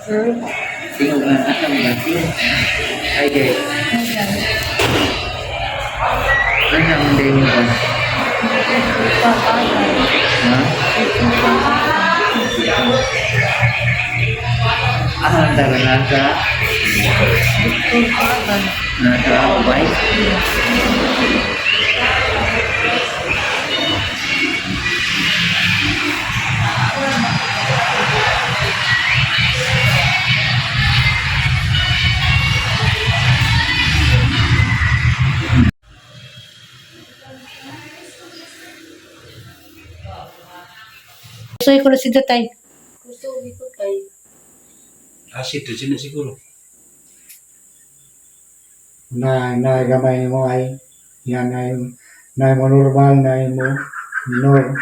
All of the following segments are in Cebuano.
Tingog na asa mo ba? Ay, guys. Ano ang day mo ba? Ha? Ah, tara nasa. Nasa ubay. Soy ko na si Datay. Gusto ko tay. Acid rin na siguro. Na na gamay mo ay yan ay na mo normal na mo nor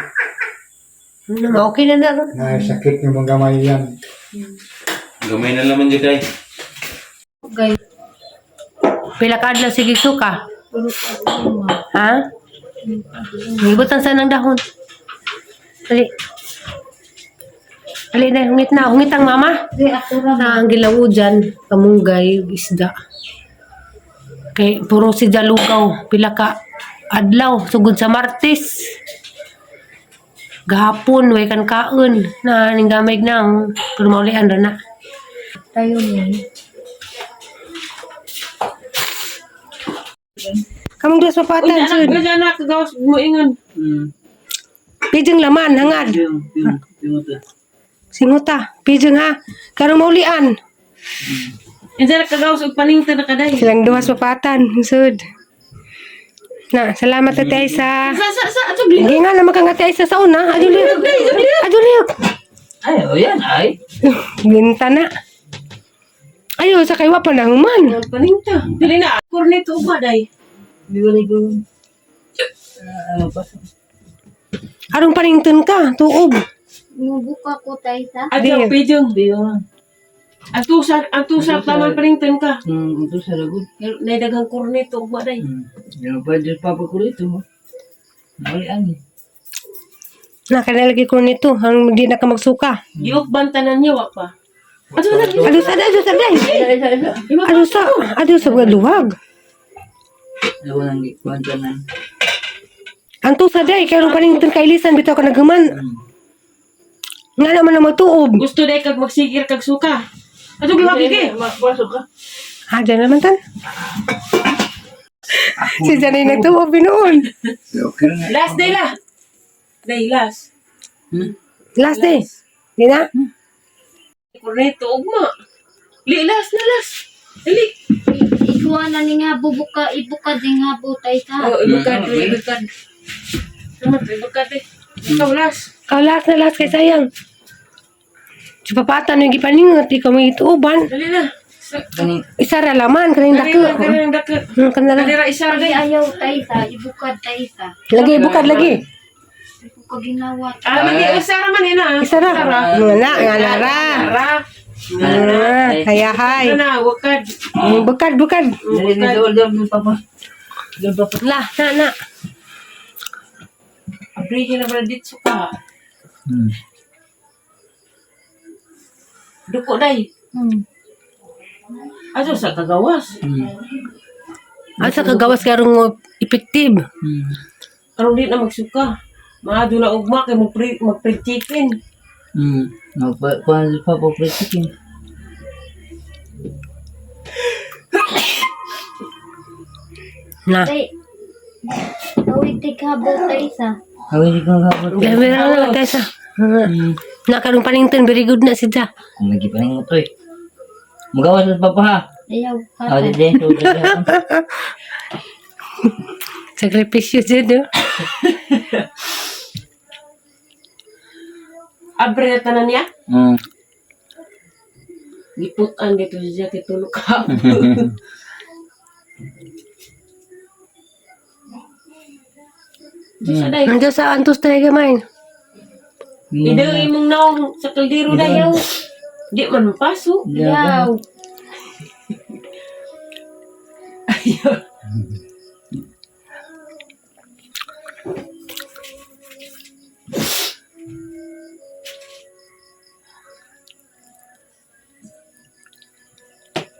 Ano, okay na na ron. na sakit ni mong gamay yan. Gamay na laman dyan ay. Gay. Pila ka adlaw sige suka. Puro ka lima. Ha? Ibutan sa ng dahon. Dali. Dali na, hungit na. Hungit ang mama. Di ako ra. Na ang gilawo dyan, kamunggay, ug isda. Kay puro si Jalugaw, pila ka adlaw, sugod sa Martes. Gahapon, way kan kaon. Na, ning gamay na, oh. Pero maulian ra na. Tayo ni. Kamong duwas papatan, sud. Uy, anak, gawas mo ingon. Pijeng laman, hangad. Yung, yung, yung ito. Singuta, pijeng ha. Karong maulian. Insa na kagawas og paningta na kaday. Silang duwas papatan, sud. Na, salamat Ate Aisa. Sa sa sa ato gli. Hindi nga naman kang Ate Aisa sa una. Adyo liyog. Adyo liyog. Ay, oh yan, ay. Binta na. Ayo, sa kaywa pa na human. Paningta. Dili na kornito ugma day. Di ba ko? Ano pa? Arong panington ka, tuob. Mubuka ko tay sa. Adyo Di. pijong. Di ba? Ang tusa taman paningtan ka. Ito sa lagot. Pero nay daghang kornito ugma day. Yan pa, Diyos papa ko rito. Mali ang. Na, kanalagi ko nito. Ang hindi na ka magsuka. Giukban tanan niya wa pa. Ato na. Ado sa, ado sa, ado Ado sa, ado sa luwag. Ako nang gikuan tanan. Ang tusa day, kaya panington ka ilisan, bitaw ka naghuman. Nga naman ang magtuob. Gusto day kag magsigir kag suka. Ato gluwag lagi. Pasok ka. Ah, dyan naman tan. Si Janay nagtuob noon. Okay na. Last day la. Day last. Last day. Di na? Kornito ugma. Li last na last. Dili. Ikuha na ni nga bubuka ibuka di nga butay sa. Oh, ibukad, ibukad. Tama, ibukad eh. Ikaw last. Ikaw last na last kay sayang. Si papatan yung gipaningot, ikaw may ituoban. Dali na. Kaning Isa ra laman, kaning dako. Dali na, dako. Kanara. Dali ra isa ra Di day. ayaw tay sa ibukad tay sa. Lagi, bukad lagi. Ibuka ginawa. Ah, magi isa ra man ina. Isa ra. Nga na, nga na ra. Ra. Ah, hayahay. Ano na, wakad. Bukad, bukad. Dali na doon doon papa. Doon papa. La, na, na. Abri na ba dito ka? Duko day. Ato sa kagawas. Asa kagawas karong effective. Karon di na magsuka. Maado na ugma kay mag-fried chicken. Magpa kuan papa fried chicken. Na. Tay. Awit ti ka butay sa. Awin ko nga po. Grabe na lang tayo sa. Na karong panington very good na siya. Kung may gipaningot oy. Magawas sa papa ha. Ayaw ka. Aw di din so dali ha. Sakripisyo siya, no? Abre na tanan niya. Giputan dito siya kay tulog ka. Diyos aday. Nandiyan sa antos tayo gamay. Idaw imong naong sa kaldero dayaw. Di man mapasok. Ayaw. Ayaw.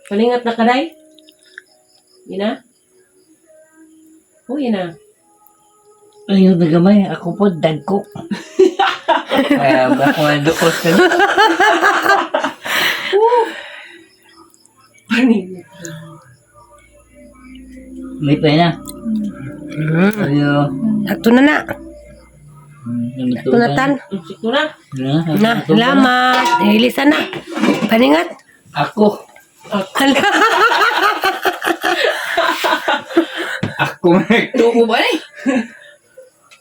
Palingat na kaday. Ina? Oh, ina. Ayun na gamay, ako po, dagko. Kaya ba ako ang dukot ka na? Paningat. May pa na. Ayo. Ato na na. Ato na tan. Sikto na. Na, salamat. Elisa na. Paningat. Ako. Hala. Ako nagtuko ba eh?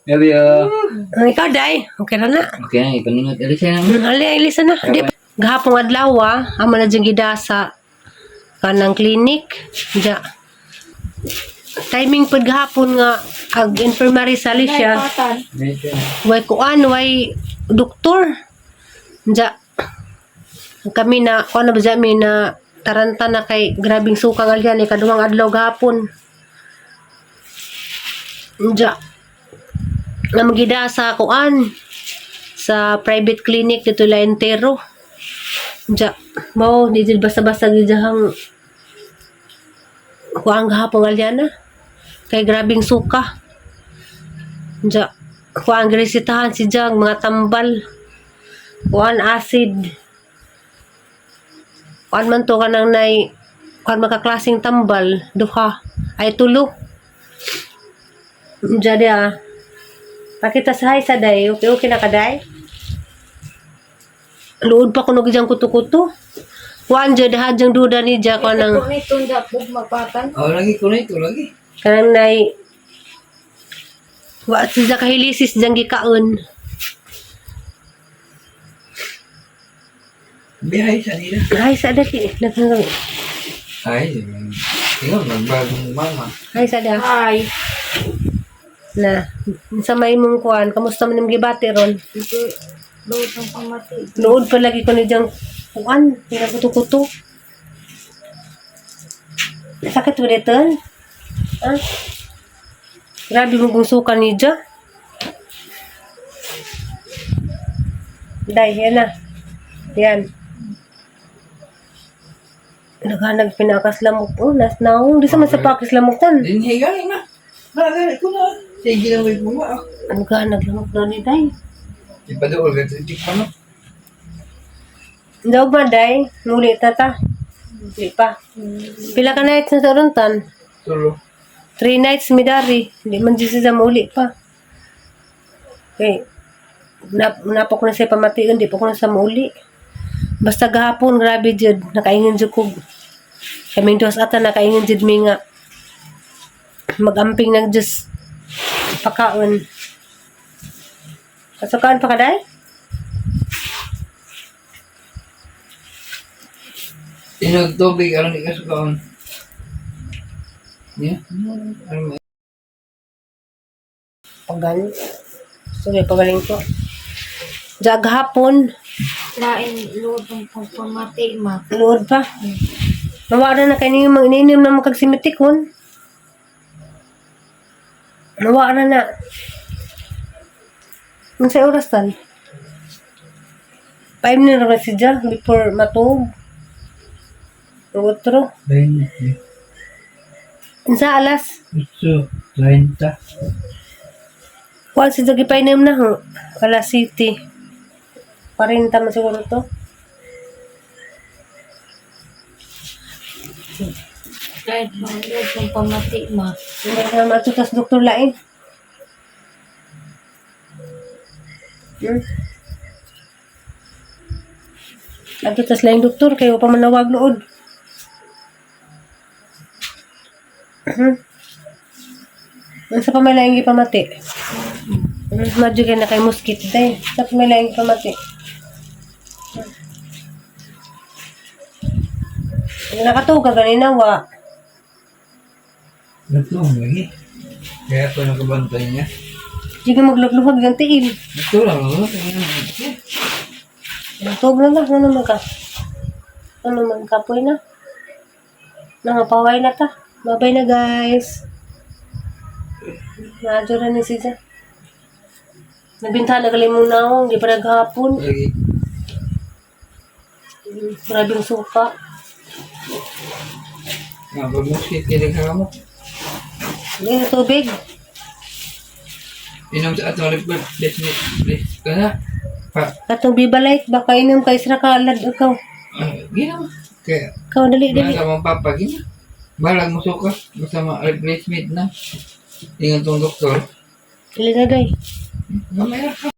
Ayo. Ang ikaw, Day. Okay na na. Okay na, ipaningat. Elisa na. Ali, Elisa na. Di, gahapong adlaw, ah. Amo na diyang gidasa kanang clinic. Diya. Timing pud gahapon nga ag infirmary sa Alicia. Patan. Way kuan, way doktor. Diya. Kami na, kuan na ba dya, mi na taranta na kay grabing sukang alyan eh, kaduhang adlaw gahapon. Diya. Na magida sa kuan sa private clinic dito la entero. Diya. Mao di jud basta-basta gidahang kuan gahapon alyan na. Kay grabing suka. Diya. Kuan gresitahan si Jang mga tambal. Kuan acid. Kuan man to kanang nay kuan makaklaseng tambal duha ay tulo. Diya dia. Pakita sa hay sa day. Okay, okay na ka day. Luod pa kuno gijang kuto-kuto. Kuan jud ha jang duda ni ja kuan ang Kung itunda po mapatan. Oh, lagi ko na ito, lagi. kanang nay wa siya kahilisis jang gikaon. Bihay sa nila. Ay sa dali. Naghangang. Ay, ikaw, nagbagong mama. Ay sa da. Ay. Na, sa may mong kuan, kamusta man imong gibati ron? Ito, luod ng pamati. Luod pa lagi ko ni diyang kuan, kuto-kuto. Sakit mo dito? Ah? Grabe mong gungsukan ni Diya. Day, yan na. Yan. Naghanag pinakas lamok. Oh, nas naong. Di sa man sa pakis lamok tan. Dinhi gani na. Maragani ko na. Sige na may mama. Ano ka, naglamok na ni Day? Ipadool ka titik pa no. Daw ba, Day? Muli ta ta. Di pa. Pila ka nights na sa tan? Tulo. 3 nights midari. Hindi man dyan siya mauli pa. Okay. Napok na siya pamation, di pa ko na sa mauli. Basta gahapon, grabe jud. Nakaingin jud ko. Kaming duwas ata nakaingin jud mi nga. Magamping nag just pakaon. Kasukaan pa ka, day? Inog tubig aron di ka sukaon. Yeah. Aron Pagaling. Sige, pagaling ko. Diya gahapon, Lain luod ng pamati ma. Luod pa. Mawara na kayo mga iniinom na makagsimetikon. Mawara na. Ano sa oras tan? 5 na rin si Ja before matug. Otro. 20. Sa alas. 8, 30. Kuan si Jagi painom na ho. Alas City. 40 man siguro to. Kahit luod ng pamati ma. Hindi na matutas doktor lain. Ato tas lain doktor kayo pa manawag nood. Sa pa may laing gipamati. Madyo kay na kay muskit day. Sa pa may laing gipamati. Nakatuog ka ganina wa. Natulong lagi. Kaya ako nakabantay niya. Di ka maglugluhag ng tiil. Natulong ako. Tuog na lang, ano man ka? Ano man kapoy na? Nangapaway na ta. Babay na guys. Naadyo na ni siya. Nabinta na galing mong naong, di pa naghapon. Lagi. Grabing suka. Nga, pagmusit kaya ka mo. Hindi na tubig. Inom sa atong report, please, please, ka na. Pa, Katong Bibalite, baka inom kay sira ka alad ikaw. ah, gina. Kaya, Ikaw, dali, dali. mga sa mga papa, gina. Balag mo suka, basta ma-replacement na. Ingat tong doktor. Dali na, day. Gamay ra ka.